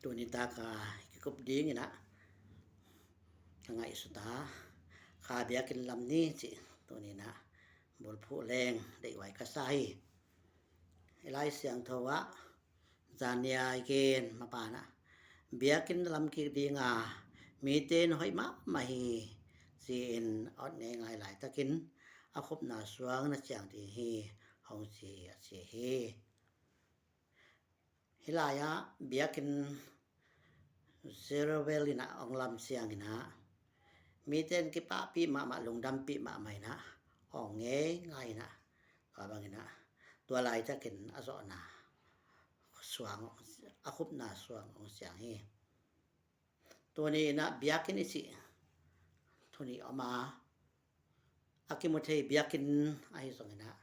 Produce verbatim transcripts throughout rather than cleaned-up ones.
Tuni taka i kikup dingin ah ka ngaihsut a, kha biakinn lam ni cih tuni-in ah bulphuh leng deihhuai ka sa hi. I Lai Siangtho ah zania i gen mapana, biakinn na lam kik dinga mite na hoih mahmah hi, ci-in a ot ngeingai laitakin a khupna suang na ciang ding hi, hong ci hi, a ci hi. Hih lai-ah biakinn Zerubbabel in ah hong lam ciangin ah mite in kipahpih mahmah, lungdampih mahmah in ah, hong ngeingai in ah, tua bangin ah tua laitakin a zawhna suang, a khupna suang hong ciang hi. Tuni in ah biakinn i cih tuni om a, a kimu thei biakinn ahi zongin ah,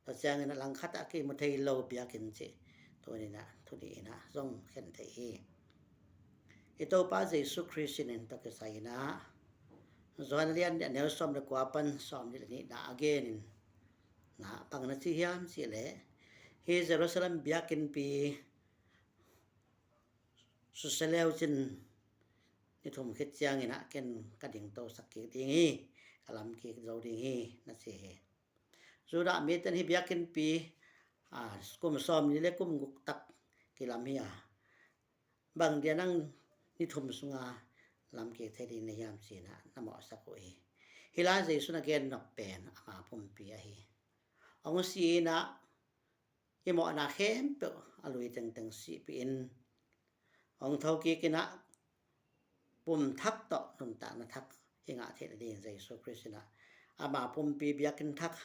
tua ciangin ah langkhat a kimu thei lo biakinn cih tuni in ah, tuni in ah zong khen thei hi. I Topa Jesu Khrist in tawh kisai in ah Johan a lian nih, a neu sawm le kua pan sawm nih le nihna a genin ah bang na ci hiam cih leh, hih Jerusalem biakinnpi susia le uh cin, ni thum khit ciangin ah ken ka dingtosak kik ding hi, ka lam kik zo ding hi, na ci hi. Judah mite in hih biakinnpi, a, kum sawmnih le kum guk tak kilam hi a, bang dia nang ni thum sunga lam kik thei ding na hiam ci-in ah na mawhsak uh hi. Hih lai Jesu na gen nop pen ama pumpi ahi. Hong si in ah i mawhna khempeuh a lui tengteng sihpih in, hong thokik in ah pum thak tawh nuntakna thak i ngah theih nading Jesu Khrist in ah ama pumpi biakinn thak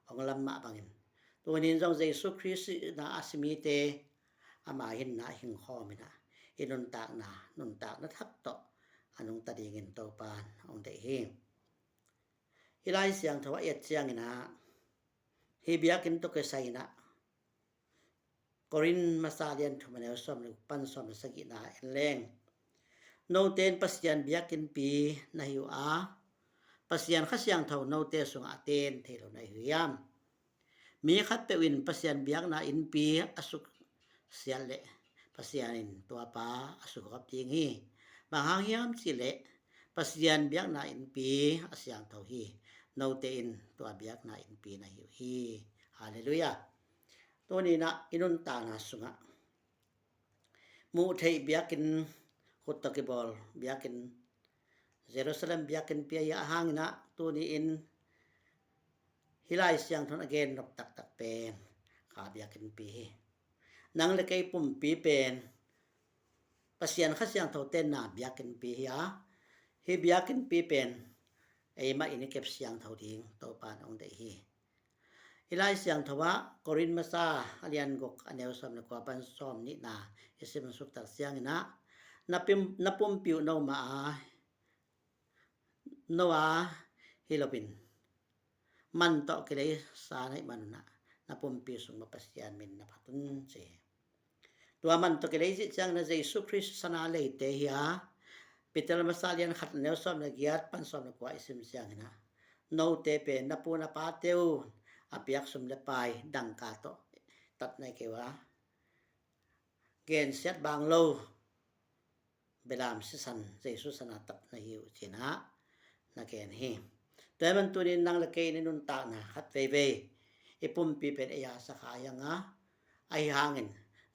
hong lam mah bangin, tuni in zong Jesu Khrist in ah a si mite ama hinna hingkhawm in ah i nuntakna, nuntakna thak tawh a nungta dingin Topa in hong deih hi. I Lai Siangtho a i et ciangin ah hih biakinn tawh kisai in ah Korin masa lian thum, a neu sawm le guk pan sawm le sagihna en leng, note in Pasian biakinnpi na hi uh a, Pasian Kha Siangtho note sungah a ten thei lo na hi uh hiam? Mi khatpeuh in Pasian biakna innpi a suksiat leh Pasian in tua pa a sugawp ding hi. Bang hang hiam cih leh Pasian biakna innpi a siangtho hi. Note in tua biakna innpi na hi uh hi. Halleluiah. Tuni in ah i nuntakna sungah muh theih biakinn, khut tawh kibawl biakinn, Jerusalem biakinnpi ahi hangin ah tuni in hih Lai Siangtho in a gen nop taktak pen kha biakinnpi hi. Nang le kei pumpi pen Pasian Kha Siangtho tenna biakinnpi hi a, hih biakinnpi pen eimah in i kep siangtho ding Topa in hong deih hi. I Lai Siangtho ah Korin masa a lian guk, a neu sawm le kua pan sawm nihna i sim suk tak ciangin ah, na pum-, na pumpi uh no mah a, no a hi loin, man tawh kileisa na hih manun ah na pumpi sung mah Pasian min na phat un, ci hi. Tua man tawh kilei cih ciangin ah Jesu Khrist sana leite hi a, Peter masa lian khat, a neu sawm le giat pan sawm le kua i sim ciangin ah, note pen na pu na pate uh a piak sum le pai dangka tawh tat na hi kei uh a, gensiat baang lo belam sisan Jesu sana tat na hi uh, ci-in ah na gen hi. Tua ahih man tuni in nang le kei in i nuntakna khat veivei i pumpi pen ei a sa kha hi hang a, ahi hangin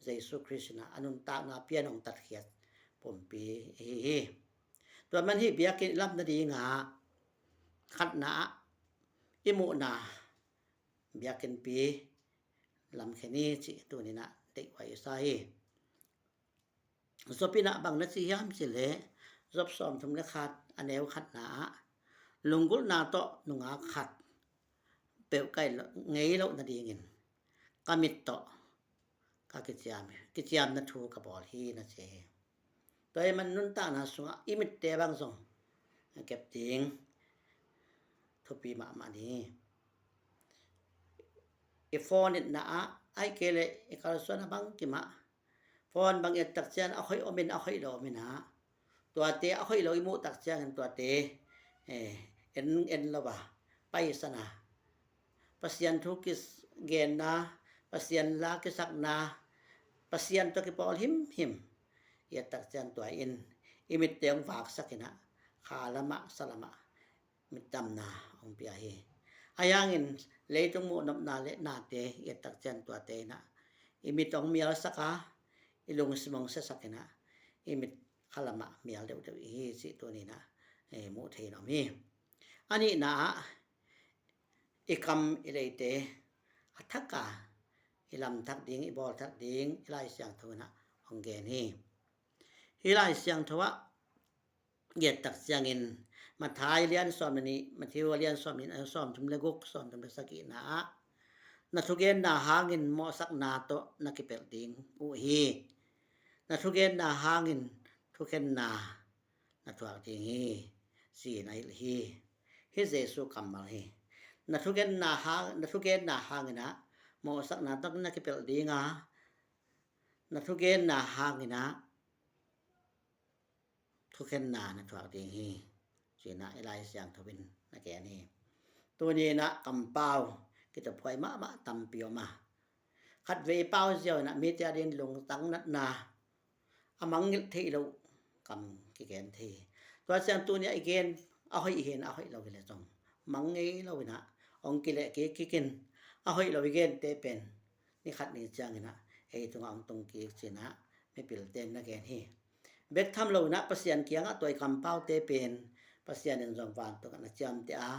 Jesu Khrist in ah a nuntakna pian hong tatkhiat pumpi i hi hi. Tua ahih man hih biakinn i lam nadingah khatna ah i muhna biakinnpi lamkhia ni cih tuni in ah deihhuai i sa hi. Job in ah bang na ci hiam cih leh, Job sawmthum le khat, a neu khatna ah, lunggulhna tawh nungak khat peuh ka ngei loh nadingin ka mit tawh ka kiciam, kiciamna thu ka bawl hi, na ci hi. Tua ahih man nuntakna sungah i mitte bang zong kep ding thupi mahmah ni. I phone itna ah, ahih kei leh i kalsuanna bangkim ah phone bang i et tak ciang a hoih om in, a hoih lo om in ah, tuate a hoih lo i muh tak ciangin tuate, eh, en, en lo a, paisan a, Pasian thu kigenna, Pasian la kisakna, Pasian tawh kipawl himhim, i et tak ciang tua in i mitte hong vaksak in ah, kha lamah sa lamah mitdamna hong pia hi. Ahi hangin leitung muh nopna le nate i et tak ciang tuate in ah i mit hong mialsak a, i lungsim hong siasak in ah, i mit kha lamah mial deuhdeuh i hi cih tuni in ah, eh, muh thei in om hi. A nihna ah, i kam i leite a thak a i lam thak ding, i bawl thak ding i Lai Siangtho in ah hong gen hi. Hih Lai Siangtho ah i et tak ciangin Matthai lian sawm le nih, Matthew lian sawm le nih, sawm thum le guk, sawm thum le sagihna ah, na thugenna hangin mawhsakna tawh na kipelh ding uh hi. Na thugenna hangin thukhenna na thuak ding hi, ci-in a hilh hi. Hih Jesuh kammal hi. Na thugenna hang, na thugenna hangin ah mawhsakna tawh na kipelh ding a, na thugenna hangin ah thukhenna na thuak ding hi, ci-in ah i Lai Siangtho in na gen hi. Tuni in ah kampau kithuahhuai mahmah tampi om a, khatvei pau ziau in ah mite a dingin lungtang natna, a mangngilh theih loh kam kigen thei hi. Tua ciang tuni ah i gen a hoih hi in, a hoih lo hi leh zong mang ngei lo in ah hong kileh kik kik in, a hoih lo i gente pen ni khat ni ciangin ah ei tungah hong tung kik ci-in ah mipilte in na gen hi. Bek tham lo in ah Pasian kiangah tua i kampaute pen Pasian in zong vantung ah na ciamteh a,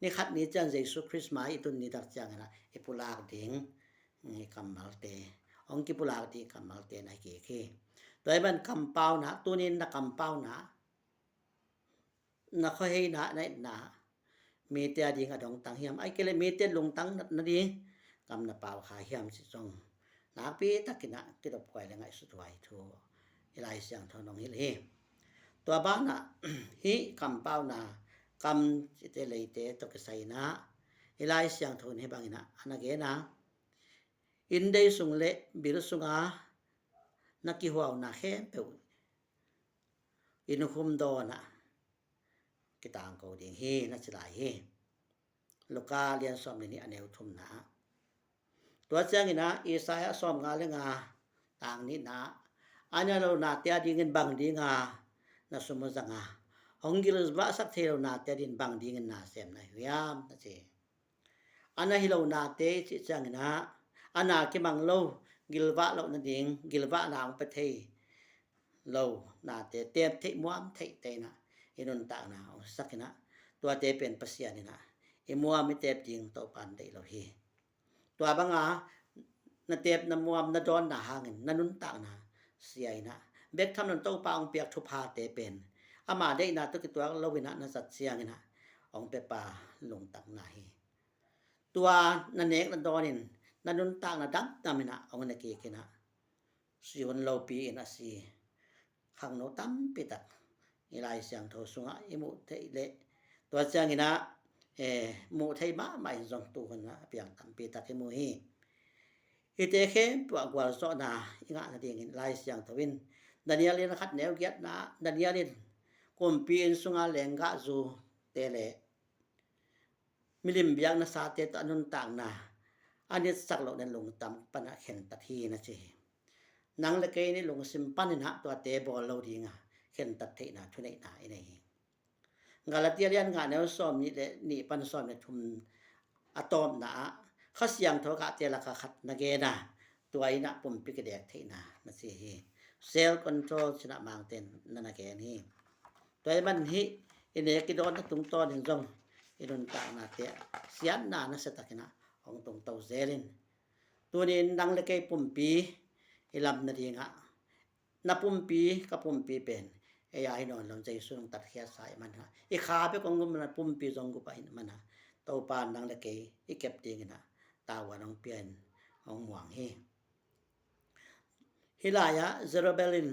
ni khat ni ciang Jesuh Khrist mai i tun ni tak ciangin ah i pulak ding i kammalte, hong kipulak ding i kammalte na hi kik hi. Tua ahih man kampauna, tuni in na kampauna, na khuaheina, na etna, mite a ding a dongtang hiam, ahih kei leh mite lungtang natna ding kam na pau kha hiam cih zong nakpi takin ah kidophuai le ngaihsuthuai thu i Lai Siangtho in hong hilh hi. Tua banah hih kampauna kam cihte leite tawh kisai in ah i Lai Siangtho in hih bangin ah a na gen a, inndei sung le bil sunga na kihuauna khempeuh inn khum dawnah kitangko ding hi, na ci lai hi. Luka lian sawm le nih, a neu thumna ah. Tua ciangin ah Isaiah sawmnga le nga, tang nihna ah, a na lo nate a dingin bang dinga na sum uh zang a, hong gilvahsak thei lo nate a dingin bang dingin na sem na hi hiam, na ci hi. A na hi lo nate i cih ciangin ah, a na kimang lo, gilvah loh nading, gilvahna hong pia thei lo nate, tep theih muam theihte in ah i nuntakna hong sak in ah, tuate pen Pasian in ah i muam i tep ding Topa in deih lo hi. Tua banga na tep, na muam, na dawnna hangin na nuntakna sia in ah, bek tham lo in Topa hong piak thuphate pen ama deihna tawh kituak lo in ah na zat ciangin ah hong piapa lungtang na hi. Tua na nek na dawn in na nuntakna damdam in ah hong na kik in ah, si hun lopi in a si khangno tampi tak i Lai Siangtho sungah i muh theih leh, tua ciangin ah, eh, muh thei mahmah in zong tu hun ah a piang tampi tak i mu hi. Hihte khempeuh ah gualzawhna i ngah nadingin Lai Siangtho in Daniel in a khat neu giatna ah, Daniel in kumpi inn sunga lenggahzute le milim biakna sate tawh a nuntakna a nitsak loh na lungtang panah khentat hi, na ci hi. Nang le kei nih lungsim panin ah tuate bawl lo dinga khentat theihna thuneihna i nei hi. Galatia lian nga, neu sawm nih le nih pan sawm le thum a tawpna ah Kha Siangtho a gahte laka khat na gen a, tua in ah pumpi kidek theihna na ci hi. Self control ci-in ah Mangte in na na gen hi. Tua ahih man hih i nek i dawnna tungtawnin zong i nuntaknate ah siatna nasia takin ah hong tungto zel in. Tuni-in nang le kei pumpi i lam nadingah, na pumpi, ka pumpi pen ei a hi nawn lo, Jesu in hong tatkhiatsa ahih man a, i kha bek hong um lo in ah, pumpi zong gup ahih man a, Topa in nang le kei i kep dingin ah tavuan hong pia in hong muang hi. Hih lai-ah Zerubbabel in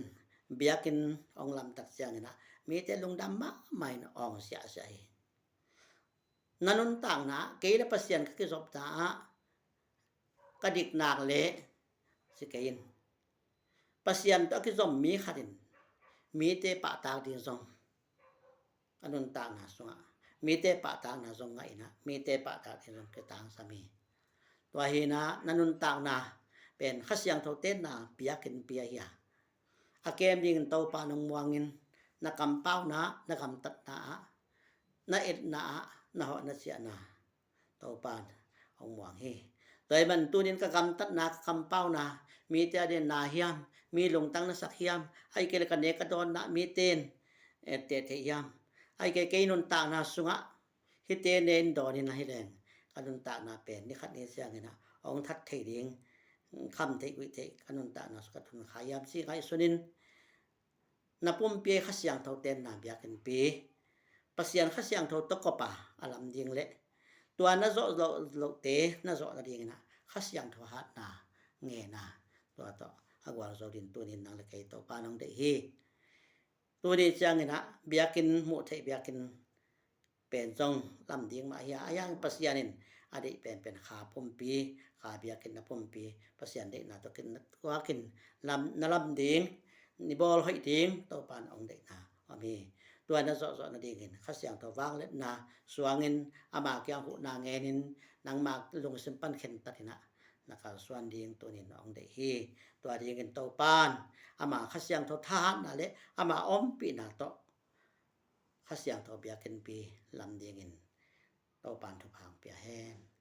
biakinn hong lamtak ciangin ah mite lungdam mahmah in awng siahsiah hi. Na nuntakna ah kei le Pasian ka kizopna ah ka diknak leh, ci kei in, Pasian tawh a kizom mi khat in mite pahtak ding zong a nuntakna sungah, mite pahtakna zong ngah in ah, mite pahtak ding zong kitangsam hi. Tua hi-in ah na nuntakna pen Kha Siangtho tenna biakinn pia hi a, a kem dingin Topa nong muangin, na kampauna, na gamtatna ah, na etna ah, na hawh na ciahna Topa hong muang hi. Tua ahih man tunin ka gamtatna, ka kampauna, mite a dingin na hiam, mi lungtang na sak hiam, ahih kei leh ka nek ka dawnna mite in etteh thei hiam, ahih kei leh kei nuntakna sungah hihte ne in dawn in ahi leng, ka nuntakna pen ni khat ni ciangin ah hong that thei ding, kham theih guih theih ka nuntakna sungah ka tun kha hiam cih ngaihsunin, na pumpi Kha Siangtho tenna biakinnpi, Pasian Kha Siangtho tawh kop a a lam ding leh tua na zawh loh, lohte na zawh nadingin ah Kha Siangtho hatna ngen a, tua tawh a gualzo dingin tunin nang leh kei Topa nong deih hi. Tuni ciangin ah biakinn, muh theih biakinn pen zong lam ding mah hi a, ahi hangin Pasian in a deih penpen kha pumpi, kha biakinn a pumpi, Pasian deihna tawh kintuakin lam, na lam ding, na bawl hoih ding Topa in hong deihna om hi. Tua na zawhzawh nadingin Kha Siangtho vangliatna suangin, ama kiang huhna ngenin, nangma lungsim pan khentat in ah na kalsuan ding tunin hong deih hi. Tua dingin Topa in ama Kha Siangtho thahatna leh ama ompihna tawh Kha Siangtho biakinnpi lam dingin Topa in thupha hong pia hen.